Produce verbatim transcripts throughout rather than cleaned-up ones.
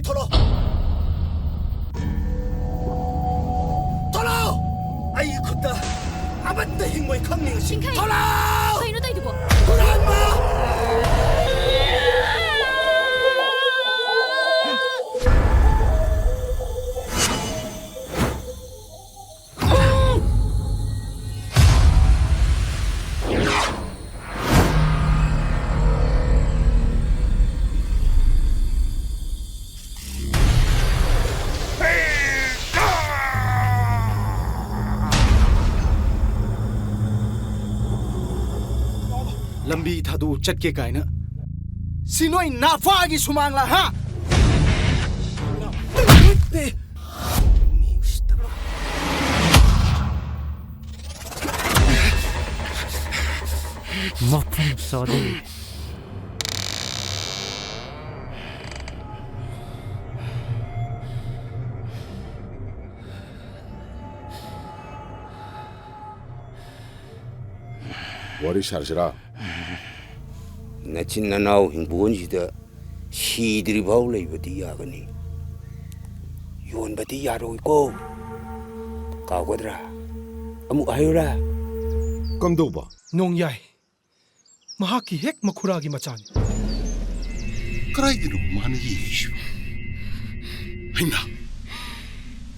ꯊꯣꯛꯂꯛꯑꯣ! ꯊꯣꯛꯂꯛꯑꯣ! ꯑꯩꯒꯤ ꯈꯨꯠꯇ ꯑꯃꯠꯇ ꯍꯤꯡꯉꯣꯏ ꯈꯪꯅꯤ ꯉꯁꯤ꯫ ꯁꯤꯡꯈꯩ! ꯊꯣꯛꯂꯛꯑꯣ! ꯀꯩꯅꯣ ꯇꯧꯏꯗꯨꯕꯣ? ꯍꯨꯔꯥꯟꯕ! ꯂꯝꯕꯤ ꯊꯥꯗꯣꯛꯎ ꯆꯠꯀꯦ ꯀꯥꯏꯅ꯫ ꯁꯤ ꯅꯣꯏ ꯅꯥꯐꯥꯒꯤ ꯁꯨꯃꯥꯡꯂꯥ, ꯍꯥ? ꯃꯤ ꯎꯁꯤꯠꯇꯕ꯫ ꯃꯐꯝ ꯆꯥꯗꯦ꯫ ꯋꯥꯔꯤ ꯁꯥꯔꯁꯤꯔꯥ? ꯅꯆꯤꯟ ꯅꯅꯥꯎ ꯍꯤꯡꯒꯣꯜꯁꯤꯗ ꯁꯤꯗ꯭ꯔꯤꯐꯥꯎ ꯂꯩꯕꯗꯤ ꯌꯥꯒꯅꯤ, ꯌꯣꯟꯕꯗꯤ ꯌꯥꯔꯣꯏꯀꯣ꯫ ꯀꯥꯎꯒꯗ꯭ꯔꯥ? ꯑꯃꯨꯛ ꯍꯥꯏꯌꯨꯔꯥ? ꯀꯝꯗꯧꯕ? ꯅꯣꯡꯌꯥꯏ꯫ ꯃꯍꯥꯛꯀꯤ ꯍꯦꯛ ꯃꯈꯨꯔꯥꯒꯤ ꯃꯆꯥꯅꯤ꯫ ꯀꯗꯥꯏꯗꯅꯣ ꯃꯥꯅ ꯌꯦꯡꯉꯤꯁꯤꯕꯣ? ꯍꯩꯃꯥ!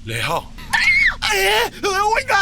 ꯂꯩꯍꯥꯎ! ꯑꯦ! ꯑꯣꯏꯃꯥ!